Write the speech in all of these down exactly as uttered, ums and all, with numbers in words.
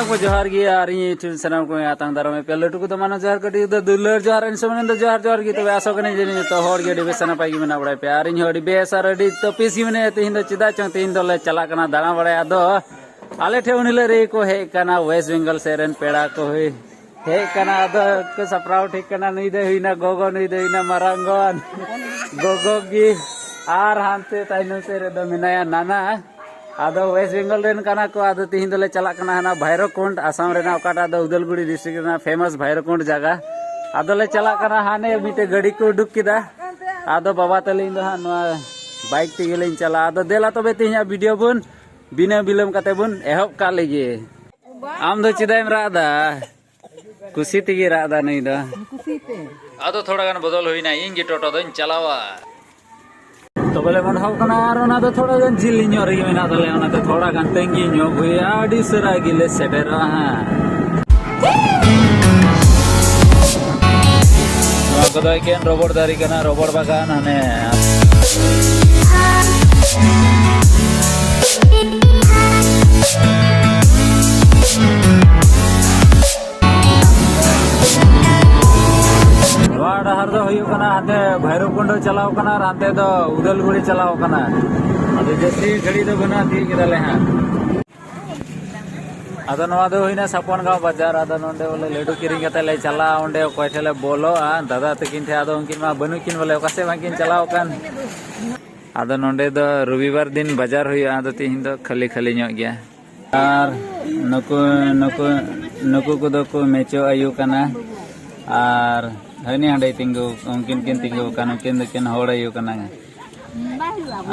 ᱠᱚ ᱡᱚᱦᱟᱨ ᱜᱮ, ᱟᱨ ᱤᱧ ᱴᱷᱮᱱ ᱥᱟᱱᱟᱢ ᱠᱚ ᱟᱛᱟᱝ ᱫᱟᱨᱟᱢ ᱯᱮᱭᱟ᱾ ᱞᱟᱹᱴᱩ ᱠᱚᱫᱚ ᱢᱟᱱᱚ ᱡᱚᱦᱟᱨ, ᱠᱟᱹᱴᱤᱡ ᱠᱚᱫᱚ ᱫᱩᱞᱟᱹᱲ ᱡᱚᱦᱟᱨ᱾ ᱮᱱ ᱥᱚᱢᱚᱭ ᱫᱚ ᱡᱚᱦᱟᱨ ᱡᱚᱦᱟᱨ ᱜᱮ᱾ ᱛᱚᱵᱮ ᱟᱥᱚᱜ ᱠᱟᱹᱱᱟᱹᱧ ᱡᱮ ᱡᱚᱛᱚ ᱦᱚᱲ ᱜᱮ ᱟᱹᱰᱤ ᱵᱮᱥ ᱟᱨ ᱟᱹᱰᱤ ᱵᱮᱥ ᱜᱮ ᱢᱮᱱᱟᱜ ᱵᱟᱲᱟ ᱯᱮᱭᱟ, ᱟᱨ ᱤᱧ ᱦᱚᱸ ᱟᱹᱰᱤ ᱵᱮᱥ ᱟᱨ ᱟᱹᱰᱤ ᱛᱚᱯᱤᱥ ᱜᱮ ᱢᱮᱱᱟᱭᱟ᱾ ᱛᱮᱦᱮᱧ ᱫᱚ ᱪᱮᱫᱟᱜ ᱪᱚᱝ ᱛᱮᱦᱮᱧ ᱫᱚᱞᱮ ᱪᱟᱞᱟᱜ ᱠᱟᱱᱟ ᱫᱟᱬᱟ ᱵᱟᱲᱟᱭ᱾ ᱟᱫᱚ ᱟᱞᱮ ᱴᱷᱮᱱ ᱩᱱ ᱦᱤᱞᱳᱜ ᱨᱮᱜᱮ ᱠᱚ ᱦᱮᱡ ᱠᱟᱱᱟ, ᱳᱭᱮᱥᱴ ᱵᱮᱝᱜᱚᱞ ᱥᱮᱫ ᱨᱮᱱ ᱯᱮᱲᱟ ᱠᱚ ᱦᱩᱭ ᱦᱮᱡ ᱠᱟᱱᱟ᱾ ᱟᱫᱚ ᱠᱚ ᱥᱟᱯᱲᱟᱣ ᱴᱷᱤᱠ ᱠᱟᱱᱟ, ᱱᱩᱭ ᱫᱚ ᱦᱩᱭᱱᱟ ᱜᱚᱜᱚ, ᱱᱩᱭ ᱫᱚ ᱦᱩᱭᱱᱟ ᱢᱟᱨᱟᱝ ᱜᱚᱱ, ᱜᱚᱜᱚ ᱜᱮ᱾ ᱟᱨ ᱦᱟᱱᱛᱮ ᱛᱟᱭᱱᱚᱢ ᱥᱮᱫ ᱨᱮᱫᱚ ᱢᱮᱱᱟᱭᱟ ᱱᱟᱱᱟ᱾ ᱟᱫᱚ ᱳᱭᱮᱥᱴ ᱵᱮᱝᱜᱚᱞ ᱨᱮᱱ ᱠᱟᱱᱟ ᱠᱚ᱾ ᱟᱫᱚ ᱛᱤᱦᱤᱧ ᱫᱚᱞᱮ ᱪᱟᱞᱟᱜ ᱠᱟᱱᱟ ᱦᱟᱱᱟ ᱵᱷᱟᱭᱨᱚᱠᱩᱱᱰ, ᱟᱥᱟᱢ ᱨᱮᱱᱟᱜ, ᱚᱠᱟᱴᱟᱜ ᱫᱚ ᱩᱫᱟᱞᱜᱩᱲᱤ ᱰᱤᱥᱴᱨᱤᱠᱴ ᱨᱮᱱᱟᱜ ᱯᱷᱮᱢᱟᱥ ᱵᱷᱟᱭᱨᱚᱠᱩᱱᱰ ᱡᱟᱭᱜᱟ᱾ ᱟᱫᱚᱞᱮ ᱪᱟᱞᱟᱜ ᱠᱟᱱᱟ ᱦᱟᱱᱮ ᱢᱤᱫᱴᱮᱡ ᱜᱟᱹᱰᱤ ᱠᱚ ᱩᱰᱩᱠ ᱠᱮᱫᱟ᱾ ᱟᱫᱚ ᱵᱟᱵᱟ ᱛᱟᱹᱞᱤᱧ ᱫᱚ ᱦᱟᱸᱜ ᱱᱚᱣᱟ ᱵᱟᱭᱤᱠ ᱛᱮᱜᱮ ᱞᱤᱧ ᱪᱟᱞᱟᱜᱼᱟ᱾ ᱟᱫᱚ ᱫᱮᱞᱟ ᱛᱚᱵᱮ ᱛᱮᱦᱮᱧᱟᱜ ᱵᱷᱤᱰᱤᱭᱳ ᱵᱚᱱ ᱵᱤᱱᱟᱹ ᱵᱤᱞᱚᱢ ᱠᱟᱛᱮ ᱵᱚᱱ ᱮᱦᱚᱵ ᱠᱟᱜ ᱞᱮᱜᱮ᱾ ᱟᱢ ᱫᱚ ᱪᱮᱫᱟᱜ ᱮᱢ ᱨᱟᱜ ᱮᱫᱟ? ᱠᱩᱥᱤ ᱛᱮᱜᱮ ᱨᱟᱜ ᱮᱫᱟ ᱱᱩᱭ ᱫᱚ᱾ ᱠᱩᱥᱤ ᱛᱮ᱾ ᱟᱫᱚ ᱛᱷᱚᱲᱟ ᱜᱟᱱ ᱵᱚᱫᱚᱞ ᱦᱩᱭᱱᱟ, ᱤᱧ ᱜᱮ ᱴᱳᱴᱳ ᱫᱚᱧ ᱪᱟᱞᱟᱣᱟ᱾ ᱛᱚᱵᱮ ᱞᱮ ᱢᱚᱱᱦᱟᱣ ᱠᱟᱱᱟ, ᱟᱨ ᱚᱱᱟ ᱫᱚ ᱛᱷᱚᱲᱟ ᱜᱟᱱ ᱡᱤᱞᱤᱧ ᱧᱚᱜ ᱨᱮᱜᱮ ᱢᱮᱱᱟᱜ ᱛᱟᱞᱮᱭᱟ, ᱚᱱᱟᱛᱮ ᱛᱷᱚᱲᱟ ᱜᱟᱱ ᱛᱟᱺᱜᱤ ᱧᱚᱜ ᱦᱩᱭᱩᱜᱼᱟ, ᱟᱹᱰᱤ ᱩᱥᱟᱹᱨᱟ ᱜᱮᱞᱮ ᱥᱮᱴᱮᱨᱚᱜᱼᱟ ᱦᱟᱸᱜ᱾ ᱱᱚᱣᱟ ᱠᱚᱫᱚ ᱮᱠᱮᱱ ᱨᱚᱵᱚᱲ ᱫᱟᱨᱮ ᱠᱟᱱᱟ, ᱨᱚᱵᱚᱲ ᱵᱟᱜᱟᱱ ᱦᱟᱱᱮ᱾ ᱱᱚᱣᱟ ᱰᱟᱦᱟᱨ ᱫᱚ ᱦᱩᱭᱩᱜ ᱠᱟᱱᱟ ᱦᱟᱱᱛᱮ ᱵᱷᱟᱭᱨᱚᱵ ᱠᱩᱱᱰ ᱪᱟᱞᱟᱣ ᱠᱟᱱᱟ ᱟᱨ ᱦᱟᱱᱛᱮ ᱫᱚ ᱩᱫᱟᱞᱜᱩᱲᱤ ᱪᱟᱞᱟᱣ ᱠᱟᱱᱟ᱾ ᱟᱫᱚ ᱡᱟᱹᱥᱛᱤ ᱜᱷᱟᱹᱲᱤ ᱫᱚ ᱵᱟᱹᱱᱩᱜᱼᱟ, ᱛᱤᱭᱳᱜ ᱠᱮᱫᱟᱞᱮ ᱦᱟᱸᱜ᱾ ᱟᱫᱚ ᱱᱚᱣᱟ ᱫᱚ ᱦᱩᱭᱱᱟ ᱥᱟᱯᱚᱱ ᱜᱟᱶ ᱵᱟᱡᱟᱨ᱾ ᱟᱫᱚ ᱱᱚᱰᱮ ᱵᱚᱞᱮ ᱞᱟᱹᱰᱩ ᱠᱤᱨᱤᱧ ᱠᱟᱛᱮ ᱞᱮ ᱪᱟᱞᱟᱜᱼᱟ, ᱚᱸᱰᱮ ᱚᱠᱚᱭ ᱴᱷᱮᱱ ᱞᱮ ᱵᱚᱞᱚᱜᱼᱟ, ᱫᱟᱫᱟ ᱛᱟᱹᱠᱤᱱ ᱴᱷᱮᱱ᱾ ᱟᱫᱚ ᱩᱱᱠᱤᱱ ᱢᱟ ᱵᱟᱹᱱᱩᱜ ᱠᱤᱱ ᱵᱚᱞᱮ, ᱚᱠᱟ ᱥᱮᱫ ᱵᱟᱝᱠᱤᱱ ᱪᱟᱞᱟᱣ ᱟᱠᱟᱱ᱾ ᱟᱫᱚ ᱱᱚᱰᱮ ᱫᱚ ᱨᱚᱵᱤᱵᱟᱨ ᱫᱤᱱ ᱵᱟᱡᱟᱨ ᱦᱩᱭᱩᱜᱼᱟ, ᱟᱫᱚ ᱛᱮᱦᱮᱧ ᱫᱚ ᱠᱷᱟᱹᱞᱤ ᱠᱷᱟᱹᱞᱤ ᱧᱚᱜ ᱜᱮᱭᱟ᱾ ᱟᱨ ᱱᱩᱠᱩ ᱱᱩᱠᱩ ᱱᱩᱠᱩ ᱠᱚᱫᱚ ᱠᱚ ᱢᱮᱪᱚ ᱟᱭᱩ ᱠᱟᱱᱟ, ᱟᱨ ᱦᱟᱹᱱᱤ ᱦᱟᱸᱰᱮ ᱛᱤᱸᱜᱩ, ᱩᱱᱠᱤᱱ ᱠᱤᱱ ᱛᱤᱸᱜᱩ ᱟᱠᱟᱱ, ᱩᱱᱠᱤᱱ ᱫᱚᱠᱤᱱ ᱦᱚᱲ ᱟᱭᱩ ᱠᱟᱱᱟ᱾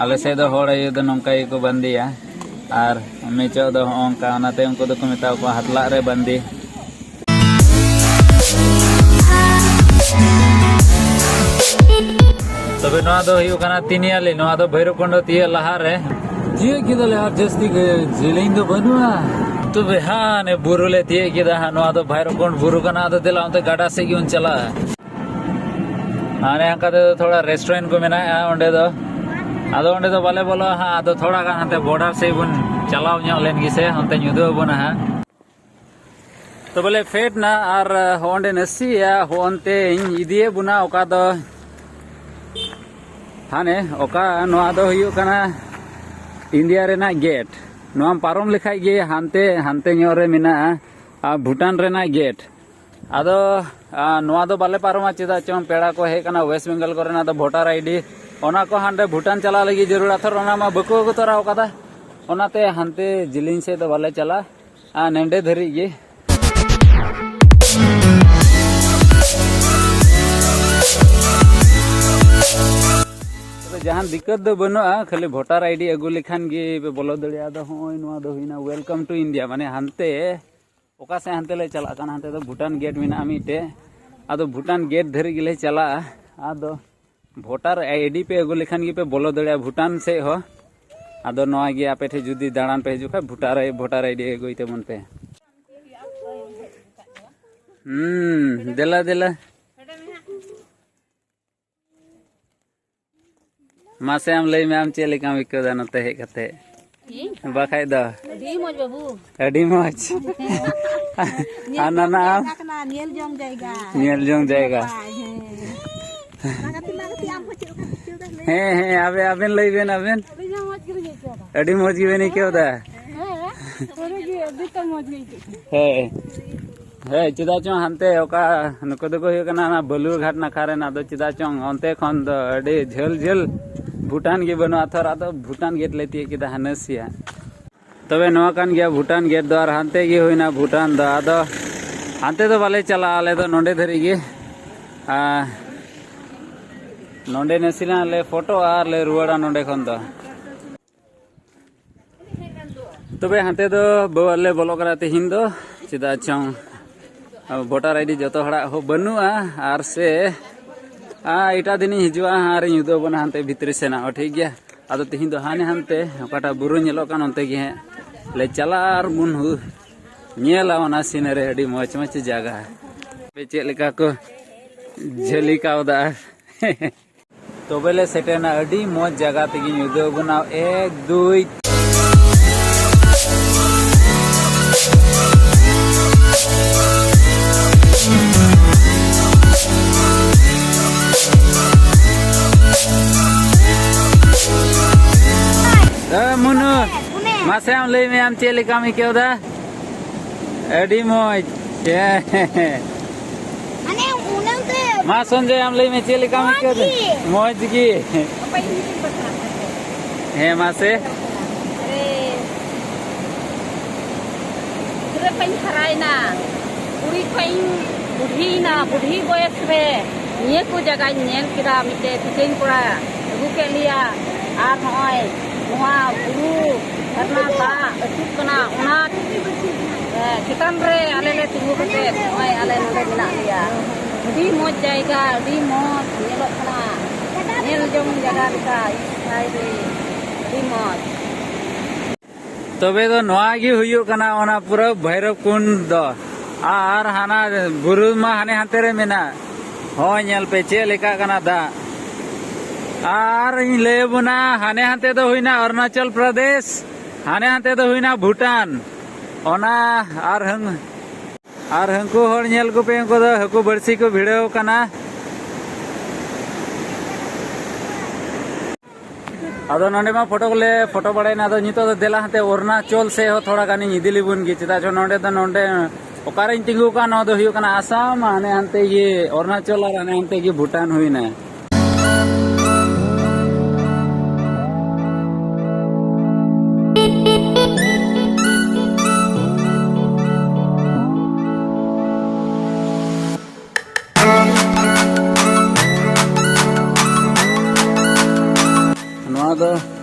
ᱟᱞᱮ ᱥᱮᱫ ᱫᱚ ᱦᱚᱲ ᱟᱭᱩ ᱫᱚ ᱱᱚᱝᱠᱟ ᱜᱮᱠᱚ ᱵᱟᱸᱫᱮᱭᱟ, ᱟᱨ ᱢᱮᱪᱚ ᱫᱚ ᱦᱚᱸᱜᱼᱚ ᱱᱚᱝᱠᱟ, ᱚᱱᱟᱛᱮ ᱩᱱᱠᱩ ᱫᱚᱠᱚ ᱢᱮᱛᱟ ᱠᱚᱣᱟ ᱦᱟᱛᱞᱟᱜ ᱨᱮ ᱵᱟᱸᱫᱮ᱾ ᱛᱚᱵᱮ ᱱᱚᱣᱟ ᱫᱚ ᱦᱩᱭᱩᱜ ᱠᱟᱱᱟ ᱛᱤᱱᱤᱭᱟᱞᱤ, ᱱᱚᱣᱟ ᱫᱚ ᱵᱷᱳᱭᱨᱚᱵ ᱠᱩᱱᱰ ᱛᱤᱭᱟᱹᱜ ᱞᱟᱦᱟᱨᱮ᱾ ᱛᱤᱭᱟᱹᱜ ᱠᱮᱫᱟᱞᱮ, ᱟᱨ ᱡᱟᱹᱥᱛᱤ ᱜᱮ ᱡᱮᱞᱮᱧ ᱫᱚ ᱵᱟᱹᱱᱩᱜᱼᱟ᱾ ᱛᱚᱵᱮ ᱦᱟᱸ, ᱱᱮ ᱵᱩᱨᱩ ᱞᱮ ᱛᱤᱭᱟᱹᱜ ᱠᱮᱫᱟ ᱦᱟᱸᱜ᱾ ᱱᱚᱣᱟ ᱫᱚ ᱵᱷᱳᱭᱨᱚᱵ ᱠᱩᱱᱰ ᱵᱩᱨᱩ ᱠᱟᱱᱟ᱾ ᱟᱫᱚ ᱫᱮᱞᱟ ᱚᱱᱛᱮ ᱜᱟᱰᱟ ᱥᱮᱫ ᱜᱮᱵᱚᱱ ᱪᱟᱞᱟᱜᱼᱟ᱾ ᱦᱟᱱᱮ ᱦᱟᱱᱠᱟ ᱛᱮᱫᱚ ᱛᱷᱚᱲᱟ ᱨᱮᱥᱴᱩᱨᱮᱱᱴ ᱠᱚ ᱢᱮᱱᱟᱜᱼᱟ ᱚᱸᱰᱮ ᱫᱚ᱾ ᱟᱫᱚ ᱚᱸᱰᱮ ᱫᱚ ᱵᱟᱞᱮ ᱵᱚᱞᱚᱜᱼᱟ ᱦᱟᱸᱜ, ᱟᱫᱚ ᱛᱷᱚᱲᱟ ᱜᱟᱱ ᱦᱟᱱᱛᱮ ᱵᱚᱨᱰᱟᱨ ᱥᱮᱫ ᱵᱚᱱ ᱪᱟᱞᱟᱣ ᱧᱚᱜ ᱞᱮᱱ ᱜᱮᱥᱮ, ᱚᱱᱛᱮᱧ ᱩᱫᱩᱜ ᱟᱵᱚᱱᱟ ᱦᱟᱸᱜ᱾ ᱛᱚ ᱵᱚᱞᱮ ᱯᱷᱮᱰ ᱱᱟ ᱟᱨ ᱦᱚᱸᱜᱼᱚᱸᱰᱮ ᱱᱟᱥᱮᱭᱟᱜ ᱦᱚᱸᱜᱼᱚᱱᱛᱮᱧ ᱤᱫᱤᱭᱮᱫ ᱵᱚᱱᱟ, ᱚᱠᱟ ᱫᱚ ᱦᱟᱱᱮ ᱚᱠᱟ ᱱᱚᱣᱟ ᱫᱚ ᱦᱩᱭᱩᱜ ᱠᱟᱱᱟ ᱤᱱᱰᱤᱭᱟ ᱨᱮᱱᱟᱜ ᱜᱮᱴ᱾ ᱱᱚᱣᱟᱢ ᱯᱟᱨᱚᱢ ᱞᱮᱠᱷᱟᱡ ᱜᱮ ᱦᱟᱱᱛᱮ, ᱦᱟᱱᱛᱮ ᱧᱚᱜ ᱨᱮ ᱢᱮᱱᱟᱜᱼᱟ ᱟᱨ ᱵᱷᱩᱴᱟᱱ ᱨᱮᱱᱟᱜ ᱜᱮᱴ᱾ ᱟᱫᱚ ᱟᱨ ᱱᱚᱣᱟ ᱫᱚ ᱵᱟᱞᱮ ᱯᱟᱨᱚᱢᱟ, ᱪᱮᱫᱟᱜ ᱪᱚᱝ ᱯᱮᱲᱟ ᱠᱚ ᱦᱮᱡ ᱠᱟᱱᱟ ᱳᱭᱮᱥᱴ ᱵᱮᱝᱜᱚᱞ ᱠᱚᱨᱮᱱᱟᱜ ᱫᱚ ᱵᱷᱳᱴᱟᱨ ᱟᱭᱰᱤ, ᱚᱱᱟ ᱠᱚ ᱦᱟᱸᱰᱮ ᱵᱷᱩᱴᱟᱱ ᱪᱟᱞᱟᱜ ᱞᱟᱹᱜᱤᱫ ᱡᱟᱹᱨᱩᱲᱟ, ᱛᱷᱚᱨ ᱚᱱᱟ ᱢᱟ ᱵᱟᱠᱚ ᱟᱹᱜᱩ ᱛᱚᱨᱟ ᱟᱠᱟᱫᱟ᱾ ᱚᱱᱟᱛᱮ ᱦᱟᱱᱛᱮ ᱡᱤᱞᱤᱧ ᱥᱮᱫ ᱫᱚ ᱵᱟᱞᱮ ᱪᱟᱞᱟᱜᱼᱟ᱾ ᱟᱨ ᱱᱮᱰᱮ ᱫᱷᱟᱹᱨᱤᱡ ᱜᱮ᱾ ᱛᱚᱵᱮ ᱡᱟᱦᱟᱱ ᱫᱤᱠᱠᱟᱹᱛ ᱫᱚ ᱵᱟᱹᱱᱩᱜᱼᱟ, ᱠᱷᱟᱹᱞᱤ ᱵᱷᱳᱴᱟᱨ ᱟᱭᱰᱤ ᱟᱹᱜᱩ ᱞᱮᱠᱷᱟᱱ ᱜᱮ ᱯᱮ ᱵᱚᱞᱚ ᱫᱟᱲᱮᱭᱟᱜᱼᱟ᱾ ᱟᱫᱚ ᱦᱚᱸᱜᱼᱚᱭ ᱱᱚᱣᱟ ᱫᱚ ᱦᱩᱭᱱᱟ welcome to India, ᱢᱟᱱᱮ ᱦᱟᱱᱛᱮ ᱚᱠᱟ ᱥᱮᱫ ᱦᱟᱱᱛᱮ ᱞᱮ ᱪᱟᱞᱟᱜ ᱠᱟᱱᱟ, ᱦᱟᱱᱛᱮ ᱫᱚ ᱵᱷᱩᱴᱟᱱ ᱜᱮᱴ ᱢᱮᱱᱟᱜᱼᱟ ᱢᱤᱫᱴᱮᱡ᱾ ᱟᱫᱚ ᱵᱷᱩᱴᱟᱱ ᱜᱮᱴ ᱫᱷᱟᱹᱨᱤᱡ ᱜᱮᱞᱮ ᱪᱟᱞᱟᱜᱼᱟ᱾ ᱟᱫᱚ ᱵᱷᱳᱴᱟᱨ ᱟᱭᱰᱤ ᱯᱮ ᱟᱹᱜᱩ ᱞᱮᱠᱷᱟᱱ ᱜᱮᱯᱮ ᱵᱚᱞᱚ ᱫᱟᱲᱮᱭᱟᱜᱼᱟ ᱵᱷᱩᱴᱟᱱ ᱥᱮᱫ ᱦᱚᱸ᱾ ᱟᱫᱚ ᱱᱚᱣᱟ ᱜᱮ ᱟᱯᱮ ᱴᱷᱮᱱ ᱡᱩᱫᱤ ᱫᱟᱬᱟᱱ ᱯᱮ ᱦᱤᱡᱩᱜ ᱠᱷᱟᱱ ᱵᱷᱳᱴᱟᱨ, ᱵᱷᱳᱴᱟᱨ ᱟᱭᱰᱤ ᱟᱹᱜᱩᱭ ᱛᱟᱵᱚᱱ ᱯᱮ᱾ ᱦᱩᱸ, ᱫᱮᱞᱟ ᱫᱮᱞᱟ᱾ ᱢᱟᱥᱮ ᱟᱢ ᱞᱟᱹᱭ ᱢᱮ, ᱟᱢ ᱪᱮᱫ ᱞᱮᱠᱟᱢ ᱟᱹᱭᱠᱟᱹᱣ ᱫᱟ ᱱᱚᱛᱮ ᱦᱮᱡ ᱠᱟᱛᱮ? ᱤᱧ? ᱵᱟᱠᱷᱟᱡ ᱫᱚ᱾ ᱟᱹᱰᱤ ᱢᱚᱡᱽ ᱵᱟᱹᱵᱩ᱾ ᱟᱹᱰᱤ ᱢᱚᱡᱽ᱾ ᱟᱨ ᱱᱟᱱᱟ ᱟᱢ? ᱧᱮᱞ ᱡᱚᱝ ᱡᱟᱭᱜᱟ ᱠᱟᱱᱟ, ᱧᱮᱞ ᱡᱚᱝ ᱡᱟᱭᱜᱟ᱾ ᱧᱮᱞ ᱡᱚᱝ ᱡᱟᱭᱜᱟ᱾ ᱱᱟᱯᱟᱭ, ᱦᱮᱸ᱾ ᱢᱟ ᱜᱟᱛᱮ, ᱢᱟ ᱜᱟᱛᱮ, ᱟᱢ ᱦᱚᱸ ᱪᱮᱫ ᱞᱮᱠᱟᱢ ᱟᱹᱭᱠᱟᱹᱣ ᱫᱟ ᱞᱟᱹᱭ ᱢᱮ? ᱦᱮᱸ, ᱦᱮᱸ, ᱟᱵᱮ-, ᱟᱵᱮᱱ ᱞᱟᱹᱭ ᱵᱮᱱ, ᱟᱵᱮᱱ᱾ ᱟᱹᱰᱤ ᱢᱚᱡᱽ ᱜᱮᱵᱮᱱ ᱟᱹᱭᱠᱟᱹᱣ ᱫᱟ? ᱦᱮᱸ, ᱥᱟᱹᱨᱤ ᱜᱮ ᱟᱹᱰᱤ ᱛᱮᱫ ᱢᱚᱡᱽ ᱜᱮ ᱟᱹᱭᱠᱟᱹᱜ ᱠᱟᱱᱟ᱾ ᱦᱳᱭ᱾ ᱦᱮᱸ, ᱪᱮᱫᱟᱜ ᱪᱚᱝ ᱦᱟᱱᱛᱮ ᱚᱠᱟ ᱱᱩᱠᱩ ᱫᱚᱠᱚ ᱦᱩᱭᱩᱜ ᱠᱟᱱᱟ ᱚᱱᱟ ᱵᱟᱹᱞᱩᱨᱜᱷᱟᱴ ᱱᱟᱠᱷᱟ ᱨᱮᱱ, ᱟᱫᱚ ᱪᱮᱫᱟᱜ ᱪᱚᱝ ᱚᱱᱛᱮ ᱠᱷᱚᱱ ᱫᱚ ᱟᱹᱰᱤ ᱡᱷᱟᱹᱞ ᱡᱷᱟᱹᱞ ᱵᱷᱩᱴᱟᱱ ᱜᱮ ᱵᱟᱹᱱᱩᱜᱼᱟ ᱛᱷᱚᱨ, ᱟᱫᱚ ᱵᱷᱩᱴᱟᱱ ᱜᱮᱴ ᱞᱮ ᱛᱤᱭᱳᱜ ᱠᱮᱫᱟ ᱦᱟᱱᱮ ᱥᱮᱭᱟ᱾ ᱛᱚᱵᱮ ᱱᱚᱣᱟ ᱠᱟᱱ ᱜᱮᱭᱟ ᱵᱷᱩᱴᱟᱱ ᱜᱮᱴ ᱫᱚ, ᱟᱨ ᱦᱟᱱᱛᱮ ᱜᱮ ᱦᱩᱭᱱᱟ ᱵᱷᱩᱴᱟᱱ ᱫᱚ᱾ ᱟᱫᱚ ᱦᱟᱱᱛᱮ ᱫᱚ ᱵᱟᱞᱮ ᱪᱟᱞᱟᱜᱼᱟ, ᱟᱞᱮ ᱫᱚ ᱱᱚᱸᱰᱮ ᱫᱷᱟᱹᱨᱤᱡ ᱜᱮ᱾ ᱟᱨ ᱱᱚᱸᱰᱮ ᱱᱟᱥᱮᱱᱟᱜ ᱞᱮ ᱯᱷᱳᱴᱳᱜᱼᱟ ᱟᱨ ᱞᱮ ᱨᱩᱣᱟᱹᱲᱟ ᱱᱚᱸᱰᱮ ᱠᱷᱚᱱ ᱫᱚ᱾ ᱛᱚᱵᱮ ᱦᱟᱱᱛᱮ ᱫᱚ ᱵᱟᱞᱮ ᱵᱚᱞᱚᱜ ᱠᱟᱱᱟ ᱛᱮᱦᱮᱧ ᱫᱚ, ᱪᱮᱫᱟᱜ ᱪᱚᱝ ᱵᱷᱳᱴᱟᱨ ᱟᱭᱰᱤ ᱡᱚᱛᱚ ᱦᱚᱲᱟᱜ ᱦᱚᱸ ᱵᱟᱹᱱᱩᱜᱼᱟ, ᱟᱨ ᱥᱮ ᱟᱨ ᱮᱴᱟᱜ ᱫᱤᱱᱤᱧ ᱦᱤᱡᱩᱜᱼᱟ ᱟᱨᱤᱧ ᱩᱫᱩᱜ ᱟᱵᱚᱱᱟ ᱦᱟᱱᱛᱮ ᱵᱷᱤᱛᱨᱤ ᱥᱮᱱᱟᱜ ᱦᱚᱸ, ᱴᱷᱤᱠ ᱜᱮᱭᱟ᱾ ᱟᱫᱚ ᱛᱮᱦᱮᱧ ᱫᱚ ᱦᱟᱱᱮ ᱦᱟᱱᱛᱮ ᱚᱠᱟᱴᱟᱜ ᱵᱩᱨᱩ ᱧᱮᱞᱚᱜ ᱠᱟᱱ ᱚᱱᱛᱮ ᱜᱮ ᱦᱟᱸᱜ ᱞᱮ ᱪᱟᱞᱟᱜᱼᱟ ᱟᱨ ᱵᱚᱱ ᱦᱩ-, ᱧᱮᱞᱟ ᱚᱱᱟ ᱥᱤᱱᱟᱨᱤ, ᱟᱹᱰᱤ ᱢᱚᱡᱽ ᱢᱚᱡᱽ ᱡᱟᱭᱜᱟ᱾ ᱪᱮᱫ ᱞᱮᱠᱟ ᱠᱚ ᱡᱷᱟᱹᱞᱤ ᱠᱟᱣᱫᱟ᱾ ᱛᱚᱵᱮ ᱞᱮ ᱥᱮᱴᱮᱨᱱᱟ ᱟᱹᱰᱤ ᱢᱚᱡᱽ ᱡᱟᱭᱜᱟ ᱛᱮᱜᱮᱧ ᱩᱫᱩᱜ ᱟᱵᱚᱱᱟ᱾ ᱮᱠ, ᱫᱩᱭ᱾ ᱢᱟᱥᱮ ᱟᱢ ᱞᱟᱹᱭ ᱢᱮ, ᱟᱢ ᱪᱮᱫ ᱞᱮᱠᱟᱢ ᱟᱹᱭᱠᱟᱹᱣ ᱫᱟ? ᱟᱹᱰᱤ ᱢᱚᱡᱽ᱾ ᱦᱮᱸ᱾ ᱢᱟᱱᱮ ᱩᱱᱟᱹᱜ ᱜᱮ ᱢᱟ ᱥᱚᱧᱡᱚᱭ, ᱟᱢ ᱞᱟᱹᱭ ᱢᱮ, ᱪᱮᱫ ᱞᱮᱠᱟᱢ ᱢᱚᱡᱽ ᱟᱹᱭᱠᱟᱹᱣ ᱫᱟ? ᱜᱮ᱾ ᱢᱚᱡᱽ ᱜᱮ᱾ ᱚᱠᱚᱭ ᱤᱧ ᱴᱷᱮᱱ ᱯᱟᱥᱱᱟᱜ ᱠᱟᱱ ᱛᱟᱦᱮᱸᱫ? ᱦᱮᱸ, ᱢᱟᱥᱮ᱾ ᱟᱨᱮ, ᱜᱤᱫᱽᱨᱟᱹ ᱠᱷᱚᱱ ᱤᱧ ᱦᱟᱨᱟᱭᱮᱱᱟ, ᱠᱩᱲᱤ ᱠᱷᱚᱱ ᱤᱧ ᱵᱩᱰᱷᱤᱭᱮᱱᱟ, ᱵᱩᱰᱷᱤ ᱵᱚᱭᱮᱥ ᱨᱮ ᱱᱤᱭᱟᱹ ᱠᱚ ᱡᱟᱭᱜᱟᱧ ᱧᱮᱞ ᱠᱮᱫᱟ᱾ ᱢᱤᱫᱴᱮᱡ ᱴᱷᱤᱠᱟᱹᱧ ᱠᱚᱲᱟ ᱟᱹᱜᱩ ᱠᱮᱫ ᱞᱮᱭᱟ, ᱟᱨ ᱱᱚᱜᱼᱚᱭ ᱱᱚᱣᱟ ᱵᱩᱨᱩ ᱡᱷᱟᱨᱱᱟ ᱫᱟᱜ ᱟᱹᱛᱩᱜ ᱠᱟᱱᱟ, ᱚᱱᱟ, ᱮ, ᱪᱮᱛᱟᱱ ᱨᱮ ᱟᱞᱮ ᱞᱮ ᱛᱤᱸᱜᱩ ᱠᱟᱛᱮ ᱱᱚᱜᱼᱚᱭ ᱟᱞᱮ ᱱᱚᱰᱮ ᱢᱮᱱᱟᱜ ᱞᱮᱭᱟ᱾ ᱟᱹᱰᱤ ᱢᱚᱡᱽ ᱡᱟᱭᱜᱟ, ᱟᱹᱰᱤ ᱢᱚᱡᱽ ᱧᱮᱞᱚᱜ ᱠᱟᱱᱟ, ᱧᱮᱞ ᱡᱚᱝ ᱡᱟᱭᱜᱟ ᱞᱮᱠᱟ᱾ ᱤᱥ ᱦᱟᱭ ᱨᱮ, ᱟᱹᱰᱤ ᱢᱚᱡᱽ᱾ ᱛᱚᱵᱮ ᱫᱚ ᱱᱚᱣᱟ ᱜᱮ ᱦᱩᱭᱩᱜ ᱠᱟᱱᱟ ᱚᱱᱟ ᱯᱩᱨᱟᱹ ᱵᱷᱳᱭᱨᱚᱵ ᱠᱩᱱᱰ ᱫᱚ᱾ ᱟᱨ ᱦᱟᱱᱟ ᱵᱩᱨᱩ ᱢᱟ ᱦᱟᱱᱮ ᱦᱟᱱᱛᱮ ᱨᱮ ᱢᱮᱱᱟᱜ᱾ ᱦᱚᱸ, ᱧᱮᱞ ᱯᱮ ᱪᱮᱫ ᱞᱮᱠᱟᱜ ᱠᱟᱱᱟ ᱫᱟᱜ᱾ ᱟᱨ ᱤᱧ ᱞᱟᱹᱭ ᱟᱵᱚᱱᱟ, ᱦᱟᱱᱮ ᱦᱟᱱᱛᱮ ᱫᱚ ᱦᱩᱭᱱᱟ ᱚᱨᱩᱱᱟᱪᱚᱞ ᱯᱨᱚᱫᱮᱥ, ᱦᱟᱱᱮ ᱦᱟᱱᱛᱮ ᱫᱚ ᱦᱩᱭᱱᱟ ᱵᱷᱩᱴᱟᱱ᱾ ᱚᱱᱟ ᱟᱨ ᱦᱟᱝ-, ᱟᱨ ᱦᱟᱹᱱᱠᱩ ᱦᱚᱲ ᱧᱮᱞ ᱠᱚᱯᱮ, ᱩᱱᱠᱩ ᱫᱚ ᱦᱟᱹᱠᱩ ᱵᱟᱹᱲᱥᱤ ᱠᱚ ᱵᱷᱤᱲᱟᱹᱣ ᱠᱟᱱᱟ᱾ ᱟᱫᱚ ᱱᱚᱰᱮ ᱢᱟ ᱯᱷᱳᱴᱳ ᱠᱚᱞᱮ ᱯᱷᱳᱴᱳ ᱵᱟᱲᱟᱭᱮᱱᱟ᱾ ᱟᱫᱚ ᱱᱤᱛᱚᱜ ᱫᱚ ᱫᱮᱞᱟ ᱦᱟᱱᱛᱮ ᱚᱨᱩᱱᱟᱪᱚᱞ ᱥᱮᱫ ᱦᱚᱸ ᱛᱷᱚᱲᱟ ᱜᱟᱱᱤᱧ ᱤᱫᱤ ᱞᱮᱵᱚᱱ ᱜᱮ᱾ ᱪᱮᱫᱟᱜ ᱪᱚ ᱱᱚᱰᱮ ᱫᱚ, ᱱᱚᱰᱮ ᱚᱠᱟᱨᱮᱧ ᱛᱤᱸᱜᱩ ᱟᱠᱟᱱ, ᱱᱚᱣᱟ ᱫᱚ ᱦᱩᱭᱩᱜ ᱠᱟᱱᱟ ᱟᱥᱟᱢ, ᱦᱟᱱᱮ ᱦᱟᱱᱛᱮ ᱜᱮ ᱚᱨᱩᱱᱟᱪᱚᱞ ᱟᱨ ᱦᱟᱱᱮ ᱦᱟᱱᱛᱮ ᱜᱮ ᱵᱷᱩᱴᱟᱱ ᱦᱩᱭᱱᱟ᱾ ᱱᱚᱣᱟ ᱫᱚ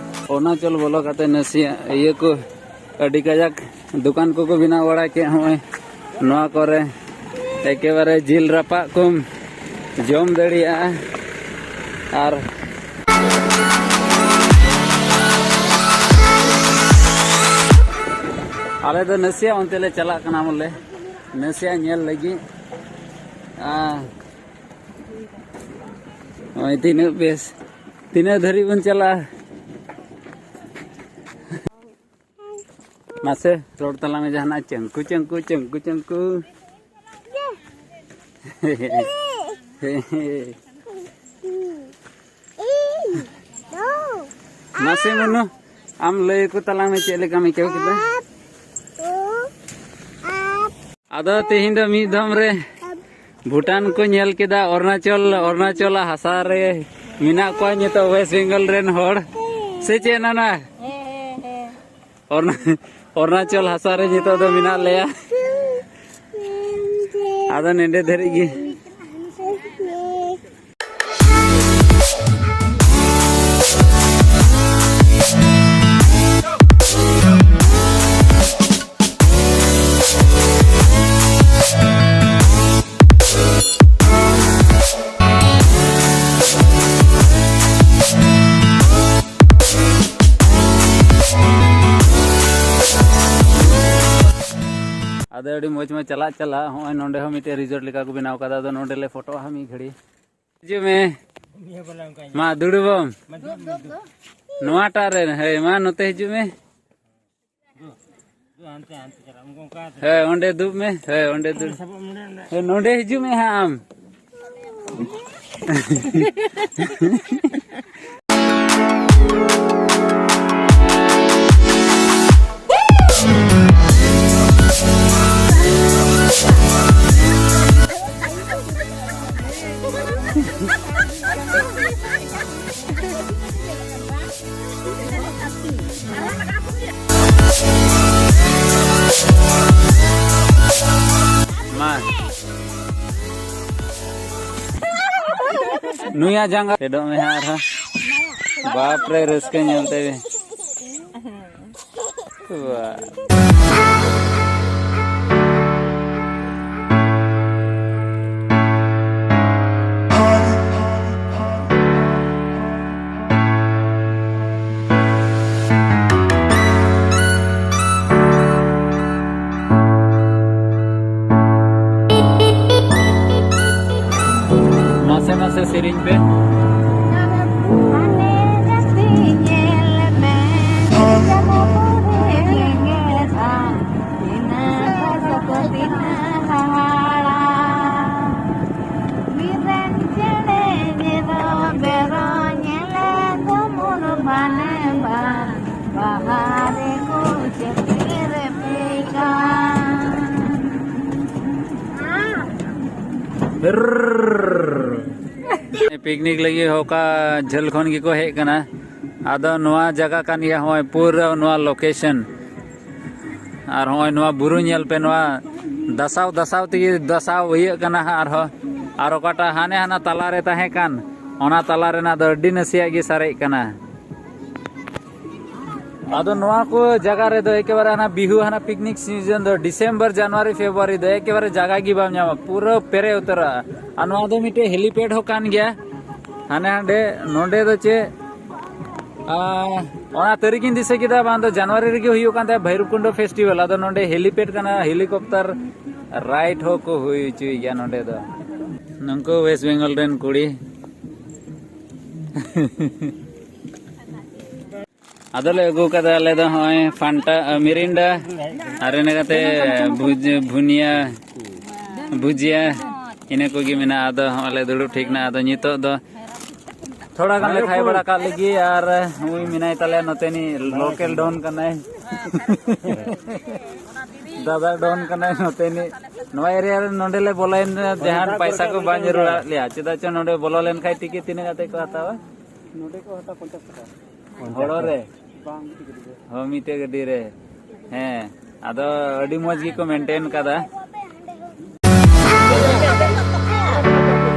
ᱚᱨᱩᱱᱟᱪᱚᱞ ᱵᱚᱞᱚ ᱠᱟᱛᱮ ᱱᱟᱥᱮᱭᱟᱜ ᱤᱭᱟᱹ ᱠᱚ, ᱟᱹᱰᱤ ᱠᱟᱡᱟᱠ ᱫᱚᱠᱟᱱ ᱠᱚᱠᱚ ᱵᱮᱱᱟᱣ ᱵᱟᱲᱟ ᱠᱮᱫ᱾ ᱦᱚᱸᱜᱼᱚᱭ ᱱᱚᱣᱟ ᱠᱚᱨᱮ ᱮᱠᱮᱵᱟᱨᱮ ᱡᱤᱞ ᱨᱟᱯᱟᱜ ᱠᱚᱢ ᱡᱚᱢ ᱫᱟᱲᱮᱭᱟᱜᱼᱟ᱾ ᱟᱨ ᱟᱞᱮ ᱫᱚ ᱱᱟᱥᱮᱭᱟᱜ ᱚᱱᱛᱮ ᱞᱮ ᱪᱟᱞᱟᱜ ᱠᱟᱱᱟ, ᱵᱚᱞᱮ ᱱᱟᱥᱮᱭᱟᱜ ᱧᱮᱞ ᱞᱟᱹᱜᱤᱫ᱾ ᱟᱨ ᱱᱚᱜᱼᱚᱭ ᱛᱤᱱᱟᱹᱜ ᱵᱮᱥ, ᱛᱤᱱᱟᱹᱜ ᱫᱷᱟᱹᱨᱤᱡ ᱵᱚᱱ ᱪᱟᱞᱟᱜᱼᱟ? ᱢᱟᱥᱮ ᱨᱚᱲ ᱛᱟᱞᱟᱝ ᱢᱮ ᱡᱟᱦᱟᱱᱟᱜ, ᱪᱟᱹᱝᱠᱩ ᱪᱟᱹᱝᱠᱩ ᱪᱟᱹᱝᱠᱩ ᱪᱟᱹᱝᱠᱩ᱾ ᱢᱟᱥᱮ ᱢᱚᱱᱩ, ᱟᱢ ᱞᱟᱹᱭ ᱟᱠᱚ ᱛᱟᱞᱟᱝ ᱢᱮ, ᱪᱮᱫ ᱞᱮᱠᱟᱢ ᱟᱹᱭᱠᱟᱹᱣ ᱠᱮᱫᱟ? ᱟᱫᱚ ᱛᱮᱦᱮᱧ ᱫᱚ ᱢᱤᱫ ᱫᱷᱚᱢ ᱨᱮ ᱵᱷᱩᱴᱟᱱ ᱠᱚ ᱧᱮᱞ ᱠᱮᱫᱟ, ᱚᱨᱩᱱᱟᱪᱚᱞ, ᱚᱨᱩᱱᱟᱪᱚᱞᱟᱜ ᱦᱟᱥᱟ ᱨᱮ ᱢᱮᱱᱟᱜ ᱠᱚᱣᱟ ᱱᱤᱛᱚᱜ ᱳᱭᱮᱥᱴ ᱵᱮᱝᱜᱚᱞ ᱨᱮᱱ ᱦᱚᱲ, ᱥᱮ ᱪᱮᱫ ᱱᱟᱱᱟ? ᱚᱨᱩᱱᱟ-, ᱚᱨᱩᱱᱟᱪᱚᱞ ᱦᱟᱥᱟ ᱨᱮ ᱱᱤᱛᱚᱜ ᱫᱚ ᱢᱮᱱᱟᱜ ᱞᱮᱭᱟ᱾ ᱟᱫᱚ ᱱᱮᱰᱮ ᱫᱷᱟᱹᱨᱤᱡ ᱜᱮ᱾ ᱟᱫᱚ ᱟᱹᱰᱤ ᱢᱚᱡᱽ ᱢᱚᱡᱽ ᱪᱟᱞᱟᱜ ᱪᱟᱞᱟᱜ, ᱦᱚᱸᱜᱼᱚᱭ ᱱᱚᱸᱰᱮ ᱦᱚᱸ ᱢᱤᱫᱴᱮᱡ ᱨᱤᱡᱚᱨᱴ ᱞᱮᱠᱟ ᱠᱚ ᱵᱮᱱᱟᱣ ᱠᱟᱫᱟ᱾ ᱟᱫᱚ ᱱᱚᱸᱰᱮ ᱞᱮ ᱯᱷᱳᱴᱳᱜᱼᱟ ᱦᱟᱸᱜ ᱢᱤᱫ ᱜᱷᱟᱹᱲᱤ᱾ ᱦᱤᱡᱩᱜ ᱢᱮ, ᱢᱟ ᱫᱩᱲᱩᱵᱚᱜ ᱢᱮ᱾ ᱱᱚᱣᱟᱴᱟᱜ ᱨᱮ, ᱦᱳᱭ, ᱢᱟ ᱱᱚᱛᱮ ᱦᱤᱡᱩᱜ ᱢᱮ᱾ ᱦᱳᱭ, ᱚᱸᱰᱮ ᱫᱩᱲᱩᱵ ᱢᱮ᱾ ᱦᱳᱭ, ᱚᱸᱰᱮ ᱫᱩᱲᱩᱵ᱾ ᱦᱳᱭ, ᱱᱚᱸᱰᱮ ᱦᱤᱡᱩᱜ ᱢᱮ ᱦᱟᱸᱜ ᱟᱢ᱾ ᱢᱟ᱾ ᱱᱩᱭᱟᱜ ᱡᱟᱸᱜᱟ ᱯᱷᱮᱰᱚᱜ ᱢᱮ ᱦᱟᱸᱜ ᱟᱨᱦᱚᱸ᱾ ᱵᱟᱯ ᱨᱮ, ᱨᱟᱹᱥᱠᱟᱹ ᱧᱮᱞ ᱛᱮ᱾ ᱵᱟ᱾ ᱱᱟᱥᱮ ᱱᱟᱥᱮ ᱥᱮᱨᱮᱧ ᱯᱮ᱾ ᱯᱤᱠᱱᱤᱠ ᱞᱟᱹᱜᱤᱫ ᱚᱠᱟ ᱡᱷᱟᱹᱞ ᱠᱷᱚᱱ ᱜᱮᱠᱚ ᱦᱮᱡ ᱠᱟᱱᱟ᱾ ᱟᱫᱚ ᱱᱚᱣᱟ ᱡᱟᱭᱜᱟ ᱠᱟᱱ ᱜᱮᱭᱟ, ᱦᱚᱸᱜᱼᱚᱭ ᱯᱩᱨᱟᱹ ᱱᱚᱣᱟ ᱞᱳᱠᱮᱥᱚᱱ᱾ ᱟᱨ ᱦᱚᱸᱜᱼᱚᱭ ᱱᱚᱣᱟ ᱵᱩᱨᱩ ᱧᱮᱞ ᱯᱮ, ᱱᱚᱣᱟ ᱫᱟᱥᱟᱣ ᱫᱟᱥᱟᱣ ᱛᱮᱜᱮ ᱫᱟᱥᱟᱣ ᱤᱭᱟᱹᱜ ᱠᱟᱱᱟ ᱦᱟᱸᱜ ᱟᱨᱦᱚᱸ᱾ ᱟᱨ ᱚᱠᱟᱴᱟᱜ ᱦᱟᱱᱮ ᱦᱟᱱᱟ ᱛᱟᱞᱟ ᱨᱮ ᱛᱟᱦᱮᱸ ᱠᱟᱱ, ᱚᱱᱟ ᱛᱟᱞᱟ ᱨᱮᱱᱟᱜ ᱫᱚ ᱟᱹᱰᱤ ᱱᱟᱥᱮᱭᱟᱜ ᱜᱮ ᱥᱟᱨᱮᱡ ᱠᱟᱱᱟ᱾ ᱟᱫᱚ ᱱᱚᱣᱟ ᱠᱚ ᱡᱟᱭᱜᱟ ᱨᱮᱫᱚ ᱮᱠᱮᱵᱟᱨᱮ ᱦᱟᱱᱟ ᱵᱤᱦᱩ, ᱦᱟᱱᱟ ᱯᱤᱠᱱᱤᱠ ᱥᱤᱡᱚᱱ ᱫᱚ ᱰᱤᱥᱮᱢᱵᱚᱨ, ᱡᱟᱱᱩᱣᱟᱨᱤ, ᱯᱷᱮᱵᱽᱨᱩᱣᱟᱨᱤ ᱫᱚ ᱮᱠᱮᱵᱟᱨᱮ ᱡᱟᱭᱜᱟ ᱜᱮ ᱵᱟᱢ ᱧᱟᱢᱟ, ᱯᱩᱨᱟᱹ ᱯᱮᱨᱮᱡ ᱩᱛᱟᱹᱨᱚᱜᱼᱟ᱾ ᱟᱨ ᱱᱚᱣᱟ ᱫᱚ ᱢᱤᱫᱴᱮᱡ ᱦᱮᱞᱤᱯᱮᱰ ᱦᱚᱸ ᱠᱟᱱ ᱜᱮᱭᱟ᱾ ᱦᱟᱱᱮ ᱦᱟᱸᱰᱮ, ᱱᱚᱰᱮ ᱫᱚ ᱪᱮᱫ, ᱟᱨ ᱚᱱᱟ ᱛᱟᱹᱨᱤᱠᱷ ᱤᱧ ᱫᱤᱥᱟᱹ ᱠᱮᱫᱟ, ᱵᱟᱝ ᱫᱚ ᱡᱟᱱᱩᱣᱟᱨᱤ ᱨᱮᱜᱮ ᱦᱩᱭᱩᱜ ᱠᱟᱱ ᱛᱟᱦᱮᱸᱫ ᱵᱷᱟᱭᱨᱚᱵᱽ ᱠᱩᱱᱰᱚ ᱯᱷᱮᱥᱴᱤᱵᱷᱮᱞ᱾ ᱟᱫᱚ ᱱᱚᱰᱮ ᱦᱮᱞᱤᱯᱮᱰ ᱠᱟᱱᱟ, ᱦᱮᱞᱤᱠᱚᱯᱴᱟᱨ ᱨᱟᱭᱤᱰ ᱦᱚᱸᱠᱚ ᱦᱩᱭ ᱦᱚᱪᱚᱭ ᱜᱮᱭᱟ ᱱᱚᱰᱮ ᱫᱚ᱾ ᱱᱩᱠᱩ ᱳᱭᱮᱥᱴ ᱵᱮᱝᱜᱚᱞ ᱨᱮᱱ ᱠᱩᱲᱤ᱾ ᱟᱫᱚᱞᱮ ᱟᱹᱜᱩ ᱠᱟᱫᱟ ᱟᱞᱮ ᱫᱚ ᱦᱚᱸᱜᱼᱚᱭ ᱯᱷᱟᱱᱴᱟ, ᱟᱨ ᱢᱤᱨᱤᱱᱰᱟ, ᱟᱨ ᱤᱱᱟᱹ ᱠᱟᱛᱮ ᱵᱷᱩᱡ-, ᱵᱷᱩᱱᱤᱭᱟ, ᱵᱷᱩᱡᱤᱭᱟ, ᱤᱱᱟᱹ ᱠᱚᱜᱮ ᱢᱮᱱᱟᱜᱼᱟ᱾ ᱟᱫᱚ ᱦᱚᱸᱜᱼᱚᱭ ᱞᱮ ᱫᱩᱲᱩᱵ ᱴᱷᱤᱠ ᱱᱟ᱾ ᱟᱫᱚ ᱱᱤᱛᱚᱜ ᱫᱚ ᱛᱷᱚᱲᱟ ᱜᱟᱱ ᱞᱮ ᱠᱷᱟᱭ ᱵᱟᱲᱟ ᱠᱟᱜ ᱞᱮᱜᱮ, ᱟᱨ ᱩᱱᱤ ᱢᱮᱱᱟᱭ ᱛᱟᱞᱮᱭᱟ ᱱᱚᱛᱮᱱᱤᱡ ᱞᱳᱠᱮᱞ ᱰᱚᱱ ᱠᱟᱱᱟᱭ᱾ ᱫᱟᱫᱟ ᱰᱚᱱ ᱠᱟᱱᱟᱭ ᱱᱚᱛᱮᱱᱤᱡ᱾ ᱱᱚᱣᱟ ᱮᱨᱤᱭᱟ ᱨᱮ ᱱᱚᱰᱮ ᱞᱮ ᱵᱚᱞᱚᱭᱮᱱ, ᱡᱟᱦᱟᱸ ᱯᱟᱭᱥᱟ ᱠᱚ ᱵᱟᱝ ᱡᱟᱹᱨᱩᱲᱟᱫ ᱞᱮᱭᱟ, ᱪᱮᱫᱟᱜ ᱪᱚ ᱱᱚᱰᱮ ᱵᱚᱞᱚ ᱞᱮᱱᱠᱷᱟᱱ ᱴᱤᱠᱤᱴ ᱛᱤᱱᱟᱹᱜ ᱠᱟᱛᱮ ᱠᱚ ᱦᱟᱛᱟᱣᱟ? ᱱᱚᱰᱮ ᱠᱚ ᱦᱟᱛᱟᱣᱟ ᱯᱚᱧᱪᱟᱥ ᱴᱟᱠᱟ᱾ ᱦᱚᱲᱚ ᱨᱮ? ᱵᱟᱝ, ᱢᱤᱫᱴᱮᱡ ᱜᱟᱹᱰᱤ ᱨᱮ᱾ ᱦᱚᱸ, ᱢᱤᱫᱴᱮᱡ ᱜᱟᱹᱰᱤ ᱨᱮ᱾ ᱦᱮᱸ, ᱟᱫᱚ ᱟᱹᱰᱤ ᱢᱚᱡᱽ ᱜᱮᱠᱚ ᱢᱮᱱᱴᱮᱱ ᱠᱟᱫᱟ᱾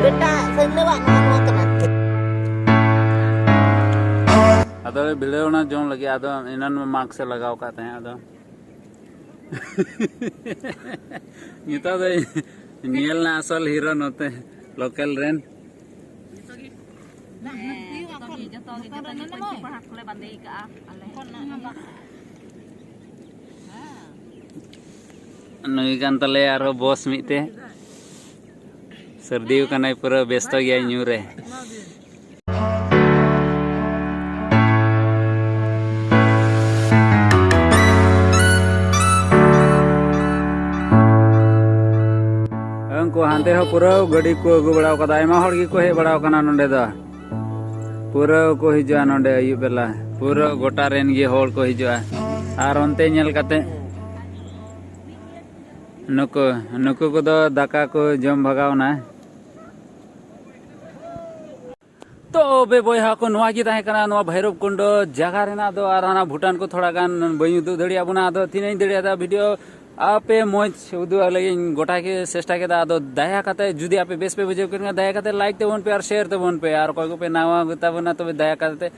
ᱵᱮᱴᱟ, ᱥᱟᱹᱨᱱᱟᱹᱣᱟᱜ ᱱᱚᱣᱟ, ᱱᱚᱣᱟ ᱠᱟᱱᱟ᱾ ᱟᱫᱚ ᱵᱷᱤᱲᱟᱹᱣ ᱮᱱᱟ ᱡᱚᱢ ᱞᱟᱹᱜᱤᱫ, ᱟᱫᱚ ᱮᱱᱟᱱ ᱢᱟ ᱢᱟᱥᱠ ᱮ ᱞᱟᱜᱟᱣ ᱠᱟᱫ ᱛᱟᱦᱮᱸᱫ, ᱟᱫᱚ ᱱᱤᱛᱚᱜ ᱫᱚ ᱧᱮᱞ ᱱᱟ ᱟᱥᱚᱞ ᱦᱤᱨᱳ ᱱᱚᱛᱮ ᱞᱳᱠᱟᱞ ᱨᱮᱱ᱾ ᱦᱮᱸ, ᱡᱚᱛᱚ ᱜᱮ, ᱡᱚᱛᱚ ᱜᱮ, ᱡᱚᱛᱚ ᱜᱮ ᱯᱟᱹᱧᱪᱤ ᱯᱟᱲᱦᱟᱴ ᱠᱚᱞᱮ ᱵᱟᱸᱫᱮ ᱟᱠᱟᱜᱼᱟ ᱟᱞᱮ᱾ ᱱᱩᱭ ᱠᱟᱱ ᱛᱟᱞᱮᱭᱟ ᱟᱨᱦᱚᱸ ᱵᱚᱥ ᱢᱤᱫᱴᱮᱡ᱾ ᱥᱟᱹᱨᱫᱤ ᱠᱟᱱᱟᱭ, ᱯᱩᱨᱟᱹ ᱵᱮᱥᱛᱚ ᱜᱮᱭᱟᱭ ᱧᱩ ᱨᱮ᱾ ᱩᱱᱠᱩ ᱦᱟᱱᱛᱮ ᱦᱚᱸ ᱯᱩᱨᱟᱹ ᱜᱟᱹᱰᱤ ᱠᱚ ᱟᱹᱜᱩ ᱵᱟᱲᱟ ᱠᱟᱫᱟ, ᱟᱭᱢᱟ ᱦᱚᱲ ᱜᱮᱠᱚ ᱦᱮᱡ ᱵᱟᱲᱟ ᱠᱟᱱᱟ ᱱᱚᱸᱰᱮ ᱫᱚ᱾ ᱯᱩᱨᱟᱹ ᱠᱚ ᱦᱤᱡᱩᱜᱼᱟ ᱱᱚᱸᱰᱮ ᱟᱹᱭᱩᱵ ᱵᱮᱞᱟ, ᱯᱩᱨᱟᱹ ᱜᱚᱴᱟ ᱨᱮᱱ ᱜᱮ ᱦᱚᱲ ᱠᱚ ᱦᱤᱡᱩᱜᱼᱟ᱾ ᱟᱨ ᱚᱱᱛᱮ ᱧᱮᱞ ᱠᱟᱛᱮ ᱱᱩᱠᱩ, ᱱᱩᱠᱩ ᱠᱚᱫᱚ ᱫᱟᱠᱟ ᱠᱚ ᱡᱚᱢ ᱵᱷᱟᱜᱟᱣ ᱱᱟ᱾ ᱛᱚᱵᱮ ᱵᱚᱭᱦᱟ ᱠᱚ, ᱱᱚᱣᱟ ᱜᱮ ᱛᱟᱦᱮᱸ ᱠᱟᱱᱟ ᱱᱚᱣᱟ ᱵᱷᱳᱭᱨᱚᱵᱽ ᱠᱩᱱᱰ ᱡᱟᱭᱜᱟ ᱨᱮᱱᱟᱜ ᱫᱚ᱾ ᱟᱨ ᱦᱟᱱᱟ ᱵᱷᱩᱴᱟᱱ ᱠᱚ ᱛᱷᱚᱲᱟ ᱜᱟᱱ ᱵᱟᱹᱧ ᱩᱫᱩᱜ ᱫᱟᱲᱮᱭᱟᱜ ᱵᱚᱱᱟ, ᱟᱫᱚ ᱛᱤᱱᱟᱹᱜ ᱤᱧ ᱫᱟᱲᱮᱭᱟᱫᱟ ᱵᱷᱤᱰᱤᱭᱳ ᱟᱯᱮ ᱢᱚᱡᱽ ᱩᱫᱩᱜ ᱟᱜ ᱞᱟᱹᱜᱤᱫ ᱤᱧ ᱜᱚᱴᱟ ᱜᱮ ᱪᱮᱥᱴᱟ ᱠᱮᱫᱟ᱾ ᱟᱫᱚ ᱫᱟᱭᱟ ᱠᱟᱛᱮ ᱡᱩᱫᱤ ᱟᱯᱮ ᱵᱮᱥ ᱯᱮ ᱵᱩᱡᱷᱟᱹᱣ ᱠᱮᱫ ᱠᱷᱟᱱ, ᱫᱟᱭᱟ ᱠᱟᱛᱮ ᱞᱟᱭᱤᱠ ᱛᱟᱵᱚᱱ ᱯᱮ ᱟᱨ ᱥᱮᱭᱟᱨ ᱛᱟᱵᱚᱱ ᱯᱮ᱾ ᱟᱨ ᱚᱠᱚᱭ ᱠᱚᱯᱮ ᱱᱟᱣᱟ ᱜᱮᱛᱟ ᱵᱚᱱᱟ, ᱛᱚᱵᱮ ᱫᱟᱭᱟ ᱠᱟᱛᱮ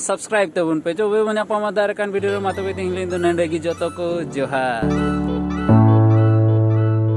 ᱥᱟᱵᱥᱠᱨᱟᱭᱤᱵ ᱛᱟᱵᱚᱱ ᱯᱮ᱾ ᱛᱚᱵᱮ ᱵᱚᱱ ᱧᱟᱯᱟᱢᱟ ᱫᱟᱨᱮ ᱠᱟᱱ ᱵᱷᱤᱰᱤᱭᱳ ᱨᱮ᱾ ᱢᱟ ᱛᱚᱵᱮ ᱛᱮᱦᱮᱧ ᱞᱟᱹᱜᱤᱫ ᱫᱚ ᱱᱚᱸᱰᱮ ᱜᱮ, ᱡᱚᱛᱚ ᱠᱚ ᱡᱚᱦᱟᱨ᱾